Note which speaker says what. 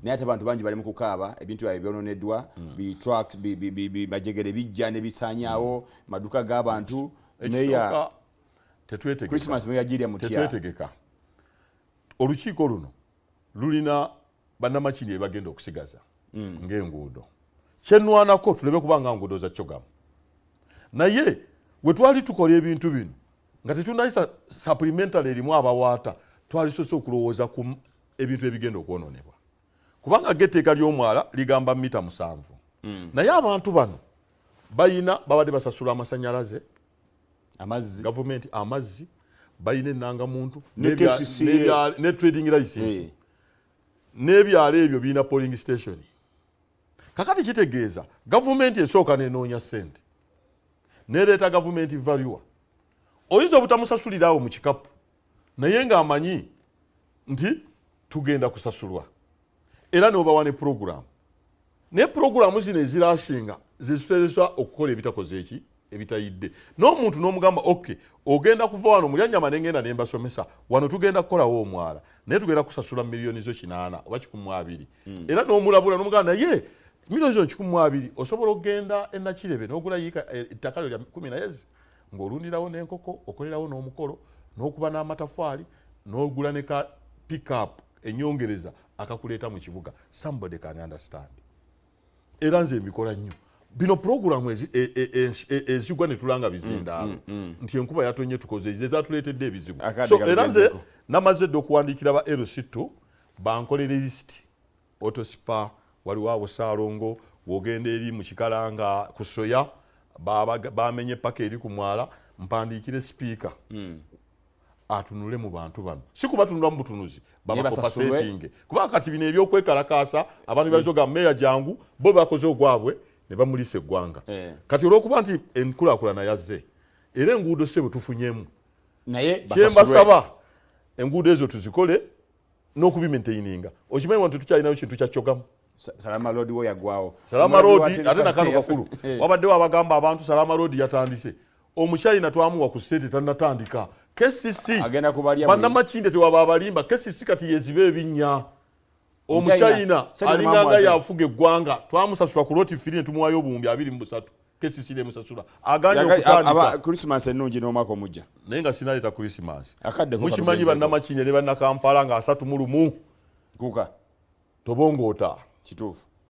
Speaker 1: Naye ate abantu bangi bali mu kukaaba, ebintu byabwe byononeddwa, bi trucks, bajegere bijja ne bisaanyaawo maduka g'abantu. Meya,
Speaker 2: Ekisooka, tetwetegeka.
Speaker 1: Christmas muyagirya mutya?
Speaker 2: Tetwetegeka. Olukiiko luno lulina bannamakini ebagenda okusigaza ng'enguudo. Kyenwanako tuleme kubanga nguudo za CHOGM, naye we twali tukola ebintu bino nga tetunayisa supplementary erimu abawaata, twalisose okulowooza ku ebintu ebigenda okwononebwa, kubanga getteeka ly'omwala ligamba mita 7, naye abantu bano bayina babadde basasula amasanyalaze,
Speaker 1: amazzi,
Speaker 2: gavumenti, amazzi, balina enangamuntu
Speaker 1: Ne KCCA.
Speaker 2: Ne trading license, n'ebyalo ebyo birina polling station. Kakati kitegeeza gavumenti esooka nenoonya sente, nereeta gavumenti valuer. Oyinza obutamusasulirawo mu kikapu, naye ng'amanyi nti tugenda kusasulwa, era nobawa ne puroguramu. Naye puroguramu zino ezirashinga zezituteresa okukola ebitakoze eki ebitayidde n'omuntu n'omugamba, "Ok, ogenda kuva wano mulya nyama." Nengenda nembasomesa, wano tugenda kukolawo omwala, naye tugenda kusasula miliyoni zo 80 oba 120. Era n'omulabula n'omugamba, naye miliyoni zo 120 osobola okugenda enakirebe n'ogula yiika ettaka lyo lya 10 naye ng'olundirawo n'enkoko, okolerawo n'omukolo, n'okuba n'amatafaali, n'ogula ne ka pickup enyongereza akakuleeta mu kibuga. Somebody can understand. Era nze mbikola nnyo bino, puroguramu ezigwa ne tulanga bizindaalo nti enkuba yatonye, tukoze ezo ezatuleetedde ebizibu.
Speaker 1: Akadde
Speaker 2: So era nze
Speaker 1: kalugenzeko.
Speaker 2: namaze dde okuwandiikira ba LC2 bankolere list. Autospa waliwo awo Saalongo, wogenda eri mu Kikalanga ku soya, bamenye paka eri ku mwala. Mpandiikire sipiika atunule mu bantu bano, si kubatunula mu butunuzi,
Speaker 1: basasulwe.
Speaker 2: Babacompensatinge, kubanga kati bino ebyokwekalakaasa abantu bazoga meya jangu, bo bakoze ogwabwe ne bamulisa eggwanga. Kati olwokuba nti enkulaakulana yazze, era enguudo se bwe tufunyemu,
Speaker 1: naye basasulwe.
Speaker 2: Kyembasaba, enguudo ezo tuzikole n'okubimaintaininga. Okimanyi wano tetukyalinayo kintu kya CHOGM.
Speaker 1: Salama Road wo yagwawo.
Speaker 2: Salama
Speaker 1: Omulabi wa
Speaker 2: Road ate nakano kakulu. Wabaddewo abagamba abantu Salama Road yatandise. Omuchina twamuwa ku sente, tannatandika. KCC
Speaker 1: Agenda kubalya
Speaker 2: bannamakinde tewaba abalimba. KCC kati yeziba ebinnya.
Speaker 1: Omuchina,
Speaker 2: Omuchina
Speaker 1: sente
Speaker 2: alinganga
Speaker 1: zemwamuwaze.
Speaker 2: yafuga eggwanga. Twamusasula ku lot three ne tumuwayo 23,000. KCC nemusasula, aganye okutandika.
Speaker 1: Christmas ennungi n'omwaka omujja.
Speaker 2: Naye nga sinaleeta Christmas,
Speaker 1: Akadde ko
Speaker 2: mukimanyi,
Speaker 1: kalugenzeko.
Speaker 2: Bannamakinde ne bannakampala nga 31
Speaker 1: Kuka
Speaker 2: tobongoota.
Speaker 1: Kituufu.